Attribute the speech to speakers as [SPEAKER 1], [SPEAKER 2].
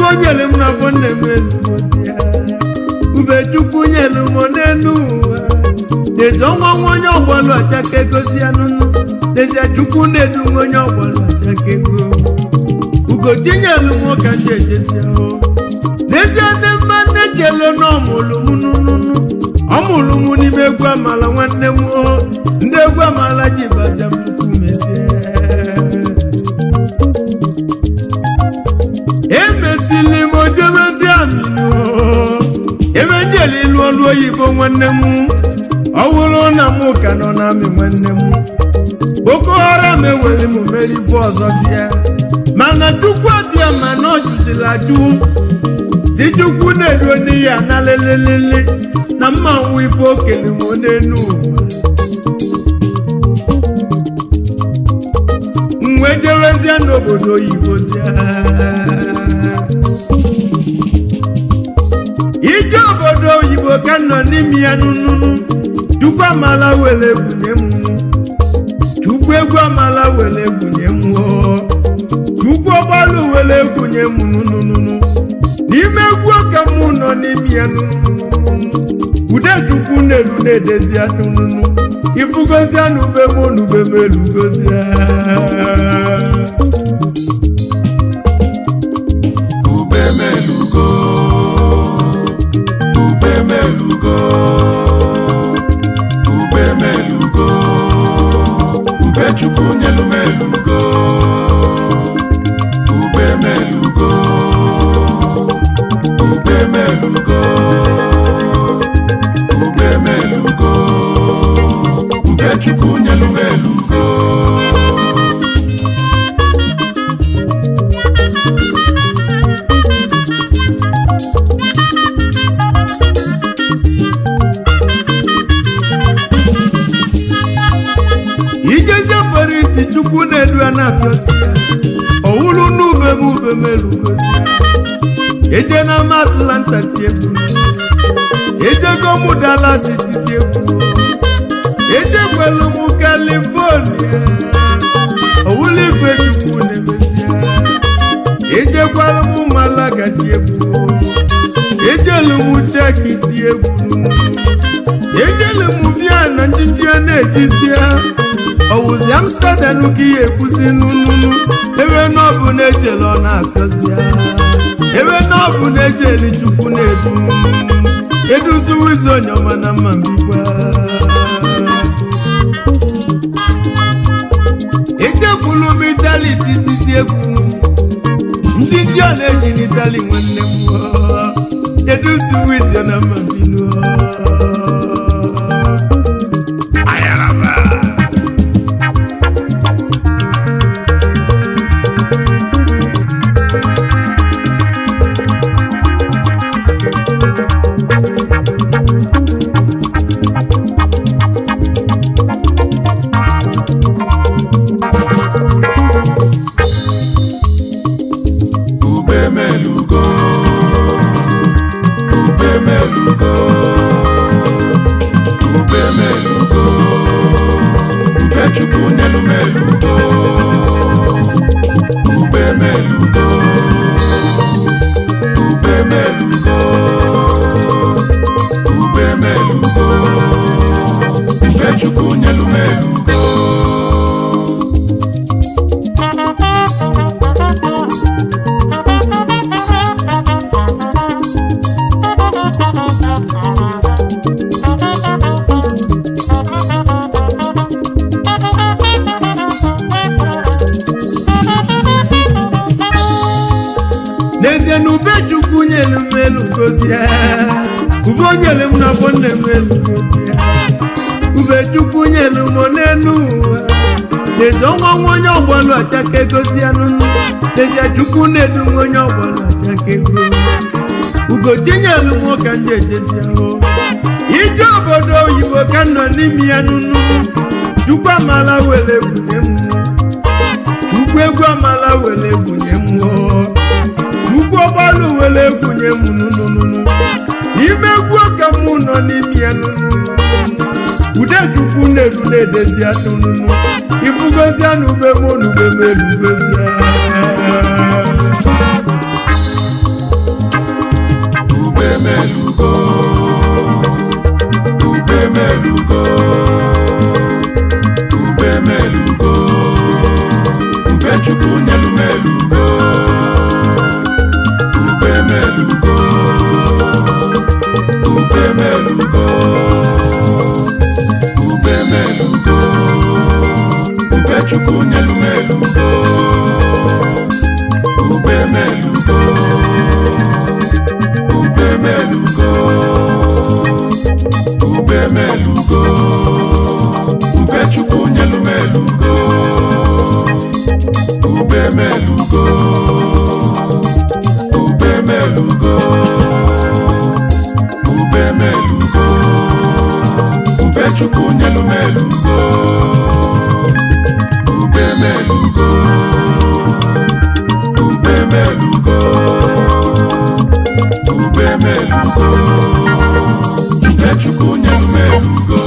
[SPEAKER 1] Ife o nyere m n'afọ nne m elugozi ya. Ube Chukwu nyere m n'elu ụwa. N'ezi ọnwa nwa onye ọgbọlụ ọcha ka egosi ya nụnụ. N'ezie Chukwu na-edu nwa onye ọgbọlụ ọcha ka ego. Ugochi nyere m ka m ji ejesi ahụ. N'ezie ndị mma nne chelo na ọmụlụ m nụnụnụ. Ọmụlụ m n'ime egwu amala nwanne m o. Ndị egwu amala ji bazia m, Chukwu mezie. Emesili m ojebezi aminu ebe njeli ilu ọlụ oyibo nwanne m. Ọ wụrụ na mụ ka nọ na amị nwanne m, Boko Haram ewere m mere ife ọzọzie. Mana Chukwu abịa, mana ọ jụziri ajụ. Ti Chukwu na-eru n'iyi ana lelelele na mma nwa ife okele m n'elu ụwa. M wee jewezie n'obodo oyibo zie. Ije obodo oyibo ka m nọ n'ime ya nụnụnụ. Chukwu amala were bunye m. Chukwu egwu amala were bunye m o. Chukwu ọgbalụ were bunye m nụnụnụ. N'ime egwu ka mụ nọ n'ime ya nụnụnụ. Ude Chukwu na-elu na-edezi ya nụnụnụ. Ifugozia n'ube m, n'ube m elugozia.
[SPEAKER 2] Ube melugo, ube melugo, ube melugo, ube Chukwu nyelu melugo, ube melugo, ube melugo, ube melugo, ube Chukwu nyelu melugo.
[SPEAKER 1] Ijezie Paris, Chukwu na-edu ya na-afịọsi ya. Ọwụlụ n'ube m, ube m elugozi. Eje na ama Atlanta tie egwu. Ejego m Dallas tizi egwu. Ejekwelu m California. Ọwụlụ ife Chukwu na-emezi ya. Ejekwelu m Malaga tie egwu. Ejelu m Czech tie egwu. Ejelu m Vienna, njinji a na-ejizi ya. Ọwụzi Amsterdam ka ihe ekwuzi nụnụnụ. Ebe na ọ bụ na-ejele ọ na-afịọzi ya. Ebe na ọ bụ na-ejeli, Chukwu na-edu eduzuwizi onye ọma na mma mbikwa. Ejekwulu m Itali tisisi egwu. Njinji ọ na-eji n'Itali nwanne m, eduzuwizi na mma mbinu. Ayaraba.
[SPEAKER 2] Ube melugo, ube melugo, ube melugo, ube Chukwu nyelu melugo, ube melugo, ube melugo, ube melugo, ube Chukwu nyelu melugo.
[SPEAKER 1] N'ezie na ube Chukwu nyelu m elu gozie. Ube o nyelu m n'afọ nne m elu gozie. Ube Chukwu nyelu m n'elu ụwa. N'ezi ọnwa nwa onye ọgbọlụ ọcha ka egosi nụnụ. N'ezie Chukwu na-edu nwa onye ọgbọlụ ọcha ka ego. Ugochi nyelu m ka m ji ejesi ahụ. Ije obodo oyibo ka m nọ n'ime ya nụnụ. Chukwu amala were bunye m. Chukwu egwu amala were bunye m o. Chukwu ọgbalụ were egwunye m nụnụnụnụ. N'ime egwu ka mụ nọ n'ime ya nụnụnụ. Ude Chukwu na-eru na-edezi ya nụnụnụ. Ifugozia n'ube m, n'ube m elugozia.
[SPEAKER 2] Melugo, ube melugo, ube melugo, ube Chukwu nyelu melugo, ube melugo, ube melugo, ube melugo, ube Chukwu nyelu melugo, ube melugo, ube melugo, ube melugo, ube Chukwu nyelu melugo, ube melugo, ube melugo, ube melugo, ube Chukwu nyelu melugo.